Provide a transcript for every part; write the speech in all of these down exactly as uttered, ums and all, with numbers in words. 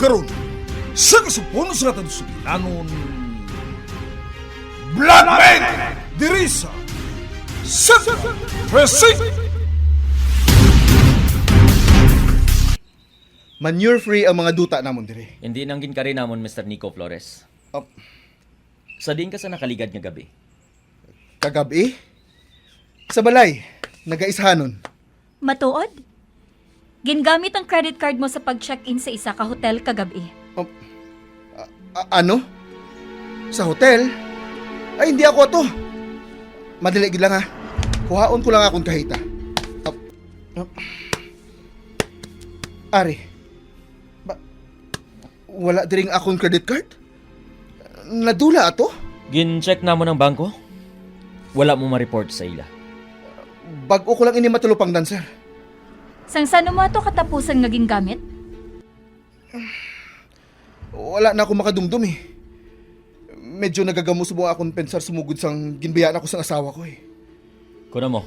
Karon, sa kasubon sa aton sugilanon, Blackmail diri sa Central Precinct. Manure free ang mga duta namon diri. Hindi nang ginkari namon, Mister Nico Flores. Op. Sa diin ka sa nakaligad nga gabi? Kagabi? Sa balay, nagaisahanon. Matuod? Gingamit ang credit card mo sa pag-check-in sa isa ka hotel kagabi. Um, a- a- ano? Sa hotel? Ay, hindi ako ato. Madali gid lang, ha. Kuhaon ko lang akong kahita. Ah, ah. Ari. Ba, wala diring akong credit card? Nadula ato? Gin-check namon ang bangko. Wala mo ma-report sa ila. Bag-o ko lang ini matalupangdan, sir. Sang san-o mo ato katapusan nga gingamit? Wala na ako makadumdom, eh. Medyo nagagamo subong akong pensar sumugod sang ginbayaan ako sang asawa ko, eh. Kuno mo,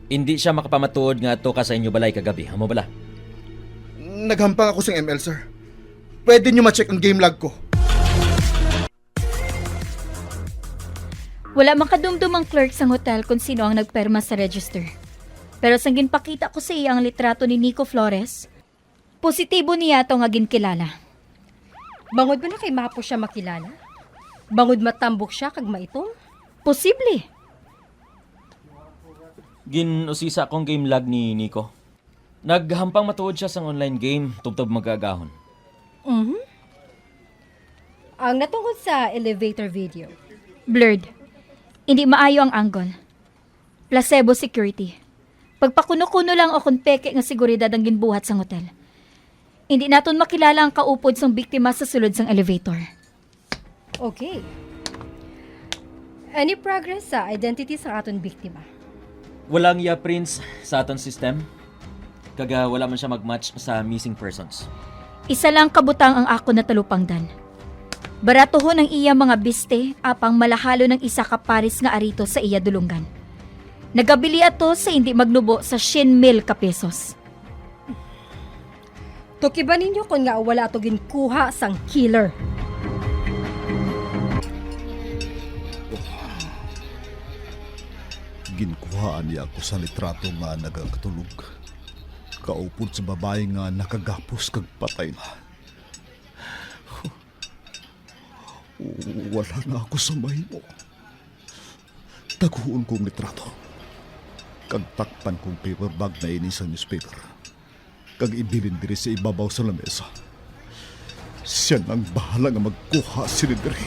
hindi siya makapamatuod nga ato ka sa inyo balay kagabi, amo bala? Naghampang ako sang M L, sir. Pwede nyo ma-check ang game log ko. Wala makadumdom ang clerk sang hotel kung sino ang nagperma sa register. Pero sang ginpakita ko sa iya ang litrato ni Nico Flores, positibo niya to nga ginkilala. Bangod ba na kay mapo siya makilala? Bangod matambok siya kag maitom? Posible. Gin-usisa akong game log ni Nico. Naghampang matuod siya sang online game tubtob mag-aagahon. Mhm. Ang natungod sa elevator video. Blurred. Hindi maayo ang angle. Placebo security. Pagpakuno-kuno lang o kon peke nga seguridad ang ginbuhat sang hotel. Hindi naton makilala ang kaupod sang biktima sa sulod sang elevator. Okay. Any progress sa identity sang aton biktima? Wala ang iya prints sa aton system, kag, ah, wala man siya mag-match sa missing persons. Isa lang ka butang ang akon natalupangdan. Baratuhon ang iya mga biste, apang malahalon ang isa ka pares nga arito sa iya dulonggan. Nagabili ato sa hindi magnubo sa syen mil ka pesos. Tukiban ninyo kon ngaa wala ato ginkuha sang killer. Ginkuhaan niya ako sa litrato nga nagakatulog, kaupod sa babayi nga nakagapos kag patay na. Wala na ako sa mahimo. Taguon kong litrato, kag takpan kong paper bag na ini sa newspaper, kag ibilin diri sa ibabaw sa lamesa. Siya nang bahala nga magkuha sini diri.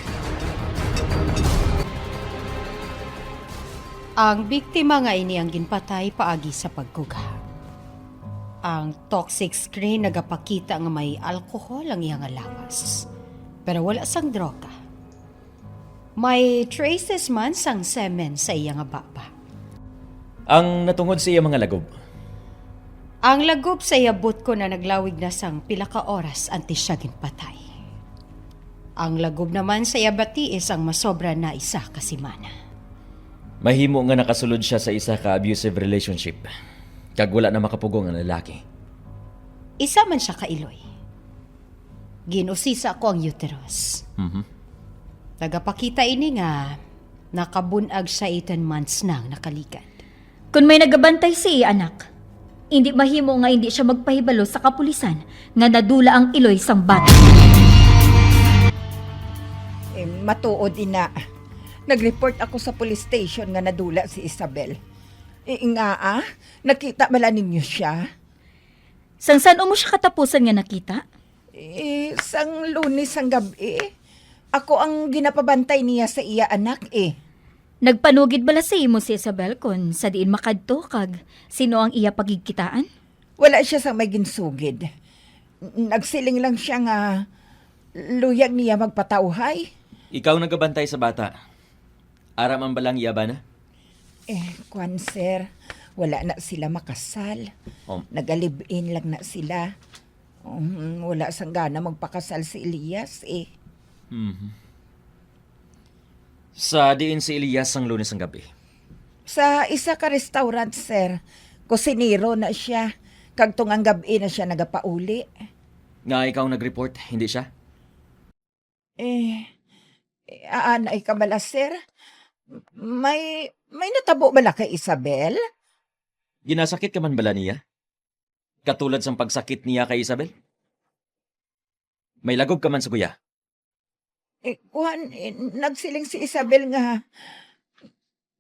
Ang biktima nga ini ang ginpatay paagi sa pagkugha. Ang toxic screen nagapakita nga may alcohol ang iya nga lawas, pero wala sang droga. May traces man sang semen sa iya nga baba. Ang natungod sa iya mga lagob? Ang lagob sa iya butko na naglawig na sang pila ka oras antes siya ginpatay. Ang lagob naman sa iya batiis ang masobra na isa ka semana. Mahimo nga nakasulod siya sa isa ka abusive relationship, kag wala na makapugong ang lalaki. Isa man siya ka iloy. Ginusisa ko ang uterus. Mhm. Nagapakita ini nga nakabun-ag siya eighteen months nang nakaligad. Kon may nagabantay sa iya anak, hindi mahimo nga hindi siya magpahibalo sa kapulisan nga nadula ang iloy sang bata. Eh, matuod, ina. Nag-report ako sa police station nga nadula si Isabel. Eh, ngaa, nakita bala ninyo siya? Sang san-o mo siya katapusan nga nakita? Eh, sang Lunes sang gab-i, ako ang ginapabantay niya sa iya anak, eh. Nagpanugid bala sa imo si Isabel kon sa diin makadto kag sino ang iya pagigkitaan? Wala siya sa may ginsugid. N-, nagsiling lang siya nga luyag niya magpatawhay. Ikaw nagabantay sa bata. Ara man bala ang iya bana? Eh, kwan, sir. Wala na sila makasal. Oh. Naga-live-in lang na sila. Um, wala sang gana magpakasal si Elias, eh. Mhm. Sa diin si Elias sang Lunes ang gab-i? Sa isa ka restaurant, sir. Kusinero na siya. Kag tungang gab-i na siya nagapauli. Nga ikaw ang nag-report, hindi siya? Eh, eh, aanay ka bala, sir? May, may natabo bala kay Isabel? Ginasakit ka man bala niya? Katulad sang pagsakit niya kay Isabel? May lagob ka man sa guya? Eh, kuwan, eh, nagsiling si Isabel nga,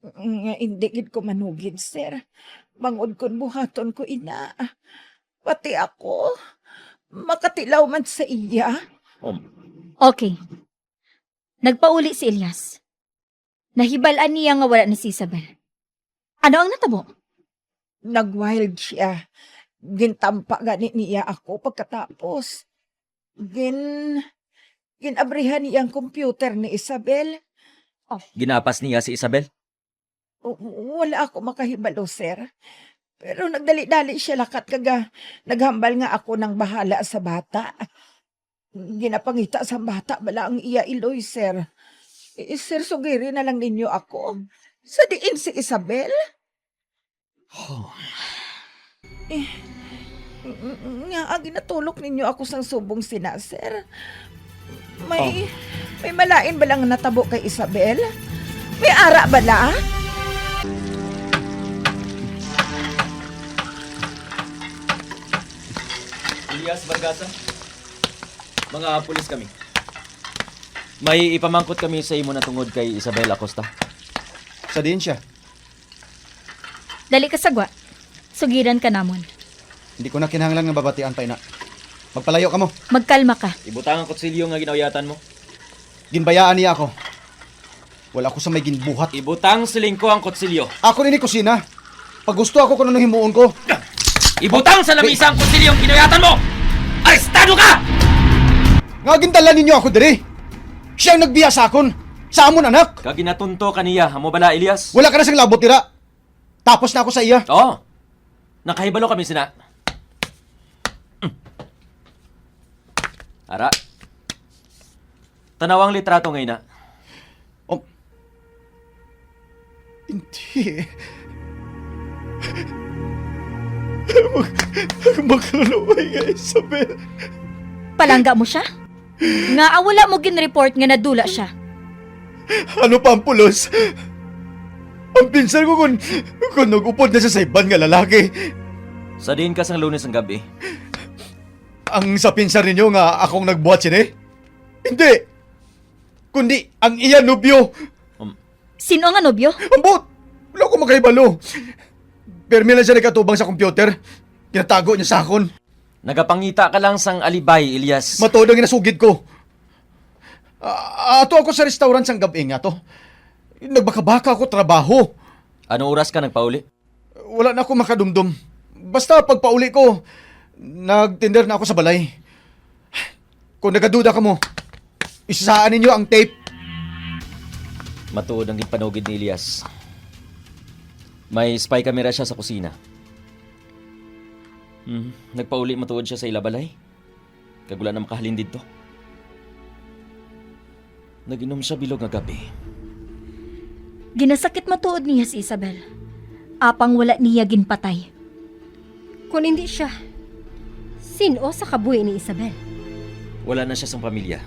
nga hindi gid ko manugid, sir. Bangod kon buhaton ko ina, pati ako, makatilaw man sa iya. Um. Okay. Nagpauli si Elias. Nahibal-an niya nga wala na si Isabel. Ano ang natabo? Nag-wild siya. Gintampa gani niya ako pagkatapos. Gin-, gin-abrihan niya ang computer ni Isabel. Oh. Ginapas niya si Isabel? W-, wala ako makahibalo, sir. Pero nagdali-dali siya lakat kag, ah, naghambal nga ako nang bahala sa bata. Ginapangita sang bata bala ang iya iloy, sir. Eh, sir, sugiri na lang ninyo ako. Sa diin si Isabel? Oh. Eh, ng-, ng-, ngaa ginatulok ninyo ako sang subong sina, sir? May, Oh. may malain bala nga natabo kay Isabel? May ara bala? Elias Vargasa, mga pulis kami. May ipamangkot kami sa imo na tungod kay Isabel Acosta. Sa diin siya? Dali ka sa gwa. Sugiran ka namon. Hindi ko na kinahanglan nga babatian pa ina. Magpalayo kamo. Magkalma ka. Ibutang ang kutsilyo nga ginauyatan mo. Ginbayaan niya ako. Wala ko sa may ginbuhat. Ibutang siling ko ang kutsilyo. Ako nini kusina. Pag gusto ako kung ano himuon ko. Ibutang sa lamisa ang kutsilyo ang ginauyatan mo! Arestado ka! Nga gindala ninyo ako diri. Siya ang nagbiya sa akon, sa amon anak. Kag ginatunto ka niya, amo bala, Elias? Wala ka na sing labot dira. Tapos na ako sa iya. Oo. Nakahibalo kami sina. Ara. Tanawa ang litrato nga ina. Oh. Hindi. Mag-, magkaluoy nga Isabel. Palangga mo siya? Ngaa wala mo gin-report nga nadula siya? Ano pa ang pulos? Ang pinsar ko kung, kung nag-upod na siya sa iban nga lalaki. Sa diin ka sang Lunes ang gabi? Ang sa pinsar ninyo nga akong nagbuhat sini? Hindi. Kundi ang iya nobyo. Um. Sino nga nobyo? Ambot! Wala ko makahibalo. Permi lang siya nagkatubang sa computer. Ginatago niya sa akon. Nagapangita ka lang sang alibay, Elias. Matuod ang ginasugid ko. A-, ato ako sa restaurant sang gab-i nga to. Nagbakabaka ako trabaho. Anong oras ka nagpauli? Wala na ako makadumdom. Basta pagpauli ko, nagtinder na ako sa balay. Kung nagaduda kamo, isasaan ninyo ang tape. Matuod ang ginpanugid ni Elias. May spy camera siya sa kusina. Hmm, nagpauli matuod siya sa ila balay. Kag wala na makahalin didto. Nag-inom siya bilog nga gabi. Ginasakit matuod niya si Isabel. Apang wala niya ginpatay. Kon indi siya, sin-o sa kabuhi ni Isabel? Wala na siya sang pamilya.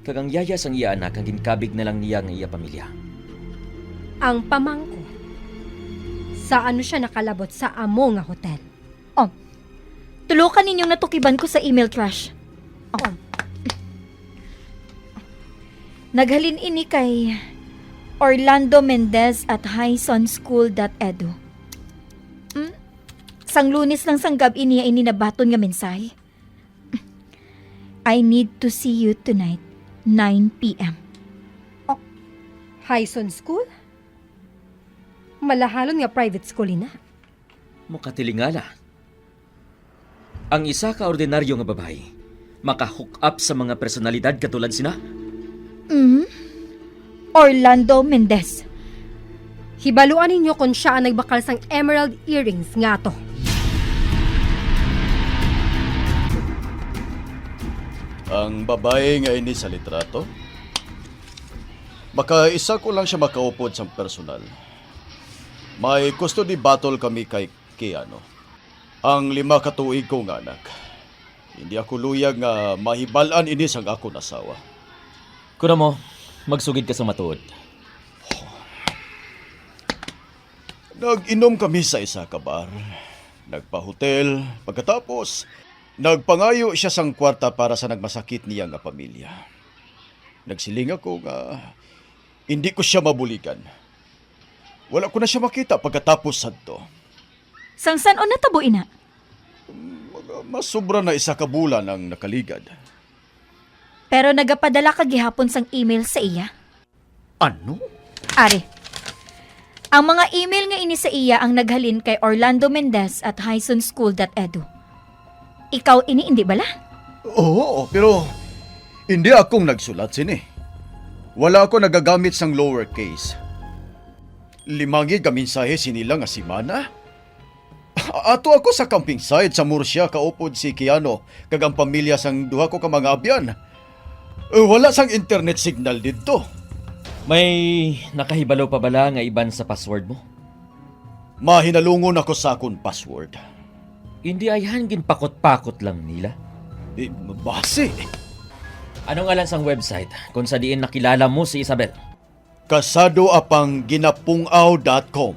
Kag ang yaya sang iya anak ang ginkabig na lang niya nga iya pamilya. Ang pamangko, sa ano siya nakalabot sa amo nga hotel? Oh, tulo ka ninyong natukiban ko sa email trash. Oh. Naghalin ini kay Orlando Mendez at Hisonschool dot edu. Hmm? Sang Lunes lang sang gab-i niya ini nabaton nga mensahe. "I need to see you tonight, nine p m." Oh, Hyson School? Malahalon nga private school ina. Makatilingala. Ang isa ka ordinaryo nga babayi maka-hook up sa mga personalidad katulad sina? Mm. Orlando Mendez. Hibaluan ninyo kon sia ang nagbakal sang emerald earrings nga ato. Ang babayi nga ini sa litrato? Makaisa ko lang siya makaupod sang personal. May custody battle kami kay Keanu, ang lima ka tuig ko nga anak. Hindi ako luyag nga mahibal-an ini sang akon asawa. Kuno mo, magsugid ka sa matuod. Nag-inom kami sa isa ka bar. Nagpa-hotel. Pagkatapos, nagpangayo siya sang kwarta para sa nagmasakit niya nga pamilya. Nagsiling ako nga hindi ko siya mabuligan. Wala ko na siya makita pagkatapos sadto. Sang san-o natabo ina? Masobra na isa ka bulan ang nakaligad. Pero nagapadala ka gihapon sang email sa iya? Ano? Ari. Ang mga email nga ini sa iya ang naghalin kay Orlando Mendez at Hyson School dot edu. Ikaw ini, indi bala? Oo, pero hindi akong nagsulat sini. Wala ako nagagamit sang lowercase. Lima gid ka mensahe sini lang nga semana. Ato ako sa camping site sa Murcia kaupod si Keanu kag ang pamilya sang duha ko ka mga abyan. Eh, wala sang internet signal didto. May nakahibalo pa bala nga iban sa password mo? Mahinalungon ako sa akon password. Hindi ayhan ginpakot-pakot lang nila. Eh, basi. Ano ngalan sang website kung sa diin nakilala mo si Isabel? Kasado apang ginapung-aw dot com.